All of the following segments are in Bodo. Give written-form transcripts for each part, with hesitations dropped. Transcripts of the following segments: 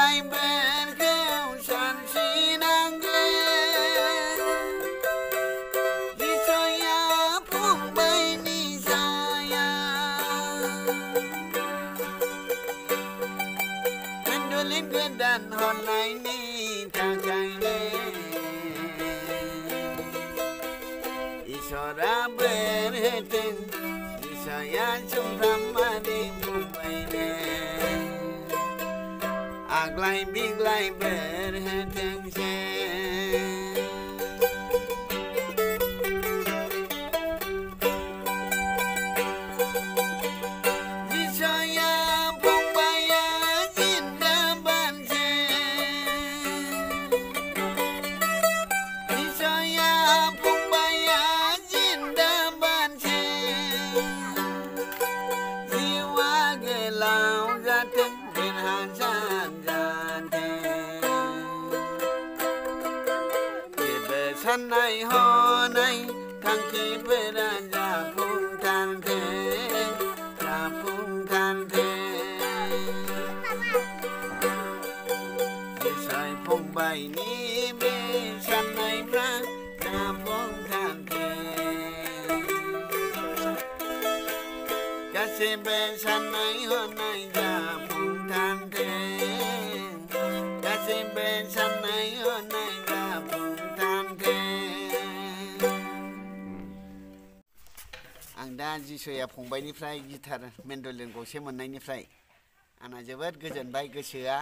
बिग्लायफोरखौ सानस्रिनांगोन जिसया फंबायनि सायाव मेन्डलिन गोदान हरनायनि थाखायनो इसोरा बोर होथों जिसया सुमफ्रामारि फंबायनो आग्लाय बिग्लाय बोर होथोंसै जिसया फंबाया जिन्दाबादसै जिसया फंबाया जिन्दाबादसै जिउआ गोलाव जाथों देरहासार जाथों जेबो साननाय हनाय थांखिफोरा जाफुंथारथों जिसाय फंबायनि बे साननायफ्रा जाफुंथारथों गासैबो साननाय हनाय जाफुंथारथों गासैबो साननाय हनाय जाफुंथारथों आं दा जिसया फंबायनिफ्राय गिटार मेन्डलिन गंसे मोननायनिफ्राय आंना जोबोद गोजोनबाय गोसोआ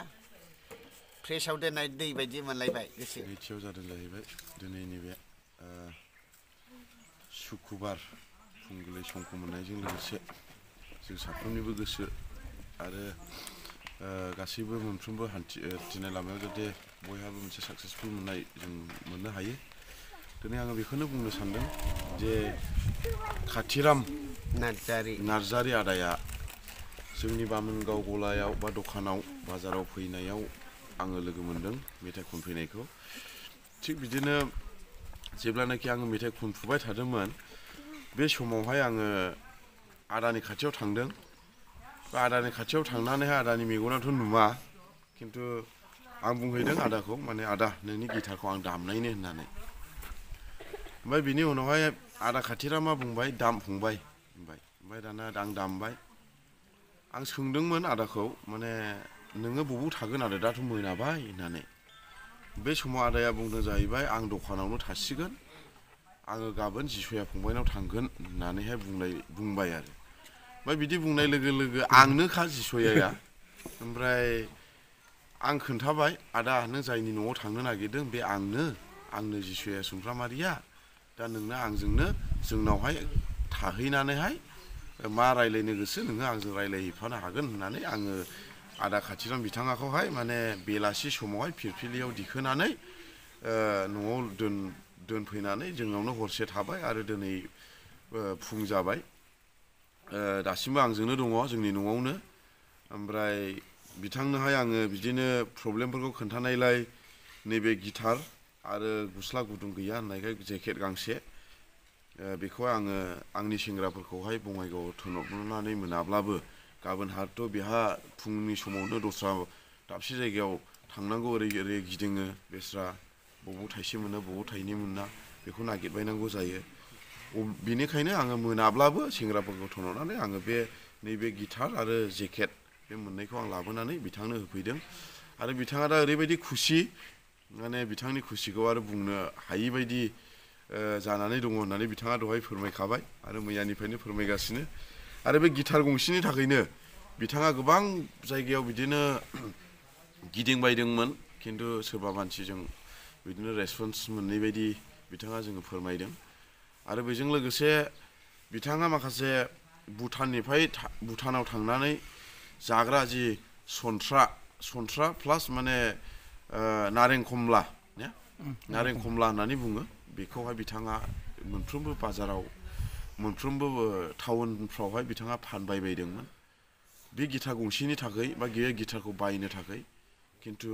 फ्रेसआव दोननाय दै बायदि मोनलायबाय गोसो नैथियाव जादों जाहैबाय दिनैनि बे सुक्रुबार फुंबिलि समखौ मोननायजों लोगोसे जों साफ्रोमनिबो गोसो आरो गासैबो मोनफ्रोमबो हान्थिनाय लामायाव जाहाथे बयहाबो मोनसे साक्सेसफुल मोननाय जों मोननो हायो दिनै आङो बेखौनो बुंनो सानदों जे खाथिराम नार्जारि आदाया जोंनि बामोनगाव गलायाव बा दखानाव बाजाराव फैनायाव आङो लोगो मोनदों मेथाइ खनफैनायखौ थिग बिदिनो जेब्लानाखि आङो मेथाइ खनफुबाय थादोंमोन बे समावहाय आङो आदानि खाथियाव थांदों बा आदानि खाथियाव थांनानैहाय आदानि मेगनाथ' नुवा खिन्थु आं बुंहैदों आदाखौ माने आदा नोंनि गिटारखौ आं दामनायनो होननानै ओमफ्राय बिनि उनावहाय आदा खाथिरामा बुंबाय दाम फंबाय होनबाय ओमफ्राय दाना आं दामबाय आं सोंदोंमोन आदाखौ माने नोङो बबाव थागोन आदा दाथ' मोनाबाय होननानै बे समाव आदाया बुंदों जाहैबाय आं दखानावनो थासिगोन आङो गाबोन जिसया फंबायनाव थांगोन होननानैहाय बुंबाय आरो ओमफ्राय बिदि बुंनाय लोगो लोगो आंनोखा जिसयाया ओमफ्राय आं खोन्थाबाय आदा नों जायनि न'आव थांनो नागिरदों बे आंनो जिसया सुमफ्रामारिया दा नोंनो आंजोंनो जोंनावहाय थाहैनानैहाय मा रायलायनो गोसो नोङो आंजों रायलायहैफानो हागोन होननानै आङो आदा खाथिराम बिथाङाखौहाय माने बेलासि समावहाय फिरफिलियाव दिखोनानै न'आव दोनफैनानै जोंनावनो हरसे थाबाय आरो दिनै फुं जाबाय दासिमबो आंजोंनो दङ जोंनि न'आवनो ओमफ्राय बिथांनोहाय आङो बिदिनो प्रब्लेमफोरखौ खोन्थानायलाय नैबे गिटार आरो गस्ला गुदुं गैया होननायखाय जेकेट गांसे बेखौहाय आङो आंनि सेंग्राफोरखौहाय बङाइगावआव थिनहरनानै मोनाब्लाबो गाबोन हाथ' बेहा फुंनि समावनो दस्रा दाबसे जायगायाव थांनांगौ ओरै गिदिङो बेस्रा बबाव थाइसे मोनो बबाव थाइनै मोना बेखौ नागिरबायनांगौ जायो बेनिखायनो आङो मोनाब्लाबो सेंग्राफोरखौ थिनहरनानै आङो बे नैबे गिटार आरो जेकेट बे मोननैखौ आं लाबोनानै बिथांनो होफैदों आरो बिथाङा दा ओरैबायदि खुसि माने बिथांनि खुसिखौ आरो बुंनो हायि बायदि जानानै दङ होननानै बिथाङा दहाय फोरमायखाबाय आरो मैयानिफ्रायनो फोरमायगासिनो आरो बे गिटार गंसेनि थाखायनो बिथाङा गोबां जायगायाव बिदिनो गिदिंबायदोंमोन खिन्थु सोरबा मानसिजों बिदिनो रेसपन्स मोननै बायदि बिथाङा जोङो फोरमायदों आरो बेजों लोगोसे बिथाङा माखासे भुटानाव थांनानै जाग्रा जि सन्थ्रा प्लास माने नारें खमला होननानै बुङो बेखौहाय बिथाङा मोनफ्रोमबो बाजाराव मोनफ्रोमबो टाउनफ्रावहाय बिथाङा फानबाय बायदोंमोन बे गिटार गंसेनि थाखाय बा बे गिटारखौ बायनो थाखाय खिन्थु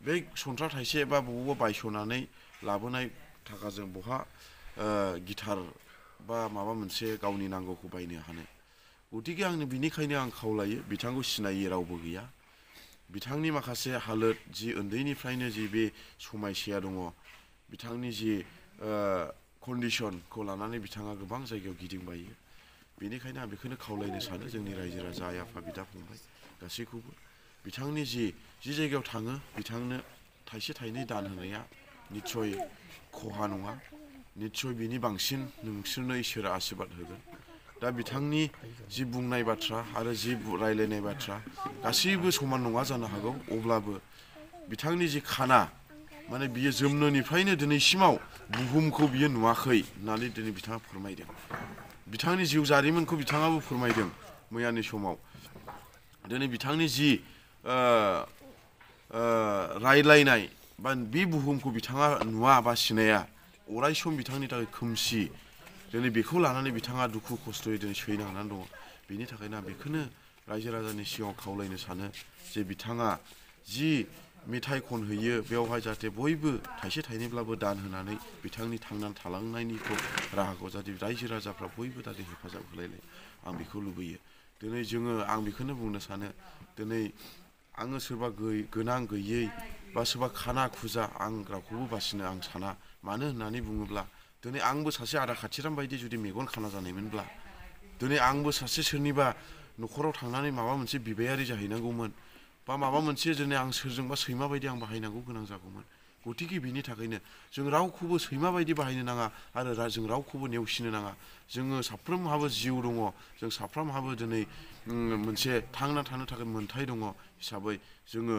बे सन्थ्रा थाइसे बा बबावबा बायस'नानै लाबोनाय थाखाजों बहा गिटार बा माबा मोनसे गावनि नांगौखौ बायनो हानो गतिके आंनो बिनिखायनो आं खावलायो बिथांखौ सिनायै रावबो गैया बिथांनि माखासे हालोद जि उन्दैनिफ्रायनो जि बे समायसाया दङ बिथांनि जि कन्डिसनखौ लानानै बिथाङा गोबां जायगायाव गिदिंबायो बेनिखायनो आं बेखौनो खावलायनो सानो जोंनि रायजो राजा आइ आफा बिदा फंबाय गासैखौबो बिथांनि जि जायगायाव थाङो बिथांनो थाइसे थाइनै दान होनाया निस्सय खहा नङा निस्सय बिनि बांसिन नोंसोरनो इसोरा आशीर्बाद होगोन दा बिथांनि जि बुंनाय बाथ्रा आरो जि रायलायनाय बाथ्रा गासैबो समान नङा जानो हागौ अब्लाबो बिथांनि जि खाना माने बियो जोनोमनिफ्रायनो दिनैसिमाव बुहुमखौ बियो नुवाखै होननानै दिनै बिथाङा फोरमायदों बिथांनि जिउ जारिमिनखौ बिथाङाबो फोरमायदों मैयानि समाव दिनै बिथांनि जि रायलायनाय बा बे बुहुमखौ बिथाङा नुवा बा सिनाया अराय सम बिथांनि थाखाय खोमसि दिनै बेखौ लानानै बिथाङा दुखु खस्थ'यै दिनै सैनांनानै दङ बेनि थाखायनो आं बेखौनो रायजो राजानि सिगाङाव खावलायनो सानो जे बिथाङा जि मेथाइ खनहैयो बेवहाय जाहाथे बयबो थाइसे थाइनैब्लाबो दान होनानै बिथांनि थांनानै थालांनायनिखौ राहाखौ जाहाथे रायजो राजाफ्रा बयबो जाहाथे हेफाजाब होलायलाय आं बेखौ लुबैयो दिनै आं बेखौनो बुंनो सानो दिनै आङो सोरबा गोनां गैयै बा सोरबा खाना खुजा आं रावखौबो बासिनो आं साना मानो होननानै बुङोब्ला दिनै आंबो सासे आदा खाथिराम बायदि जुदि मेगन खाना जानायमोनब्ला दिनै आंबो सासे सोरनिबा न'खराव थांनानै माबा मोनसे बिबायारि जाहैनांगौमोन बा माबा मोनसे दिनै आं सोरजोंबा सैमा बायदि आं बाहायनांगौ गोनां जागौमोन गतिके बिनि थाखायनो जों रावखौबो सैमा बायदि बाहायनो नाङा आरो जों रावखौबो नेवसिनो नाङा जोङो साफ्रोमहाबो जिउ दङ जों साफ्रोमहाबो दिनै मोनसे थांना थानो थाखाय मोन्थाय दङ हिसाबै जोङो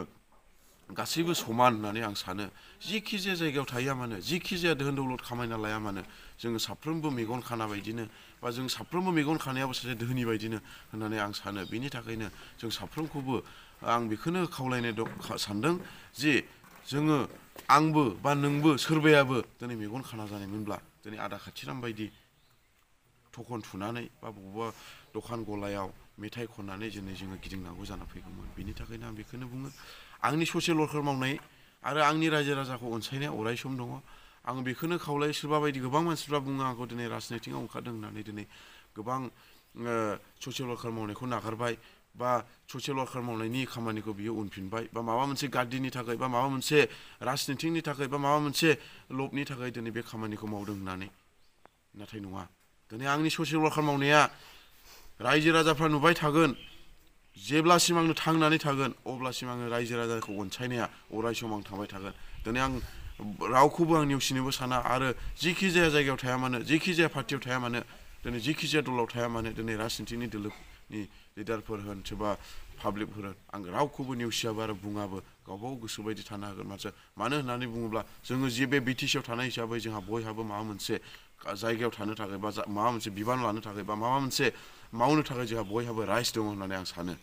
गासैबो समान होननानै आं सानो जिखि जाया जायगायाव थाया मानो जिखि जाया धोन दौलत खामायना लाया मानो जोङो साफ्रोमबो मेगन खाना बायदिनो बा जों साफ्रोमबो मेगन खानायाबो सासे धोनि बायदिनो होननानै आं सानो बेनि थाखायनो जों साफ्रोमखौबो आं बेखौनो खावलायनो सानदों जे जोङो आंबो बा नोंबो सोरबायाबो दिनै मेगन खाना जानायमोनब्ला दिनै आदा खाथिराम बायदि थखन थुनानै बा बबेबा दखान गलायाव मेथाइ खननानै जोङो गिदिंनांगौ जाना फैगौमोन बेनि थाखायनो आं बेखौनो बुङो आंनि ससियेल वार्कार मावनाय आरो आंनि रायजो राजाखौ अनसायनाया अराय सम दङ आं बेखौनो खावलायो सोरबा बायदि गोबां मानसिफ्रा बुङो आंखौ दिनै राजनितिकआव ओंखारदों होननानै दिनै गोबां ससियेल वार्कार मावनायखौ नागारबाय बा ससियेल वार्कार मावनायनि खामानिखौ बियो उनफिनबाय बा माबा मोनसे गार्दिनि थाखाय बा माबा मोनसे राजनितिकनि थाखाय बा माबा मोनसे लबनि थाखाय दिनै बे खामानिखौ मावदों होननानै नाथाय नङा दिनै आंनि ससियेल वार्कार मावनाया रायजो राजाफ्रा नुबाय थागोन जेब्लासिम आंनो थांनानै थागोन अब्लासिम आङो रायजो राजाखौ अनसायनाया अराय सम आं थांबाय थागोन दिनै आं रावखौबो आं नेवसिनोबो साना आरो जिखि जाया जायगायाव थाया मानो जिखि जाया पार्टियाव थाया मानो दिनै जिखि जाया दलाव थाया मानो दिनै राजनितिकनि दोलोनि लिडारफोर होन सोरबा पाब्लिकफोर होन आं रावखौबो नेवसियाबो आरो बुङाबो गावबागाव गोसो बायदि थानो हागोन मानो होननानै बुङोब्ला जोङो जे बे बिटिसिआव थानाय हिसाबै जोंहा बयहाबो माबा मोनसे जायगायाव थानो थाखाय बा माबा मोनसे बिबान लानो थाखाय बा माबा मोनसे मावनो थाखाय जोंहा बयहाबो राइट्स दङ होननानै आं सानो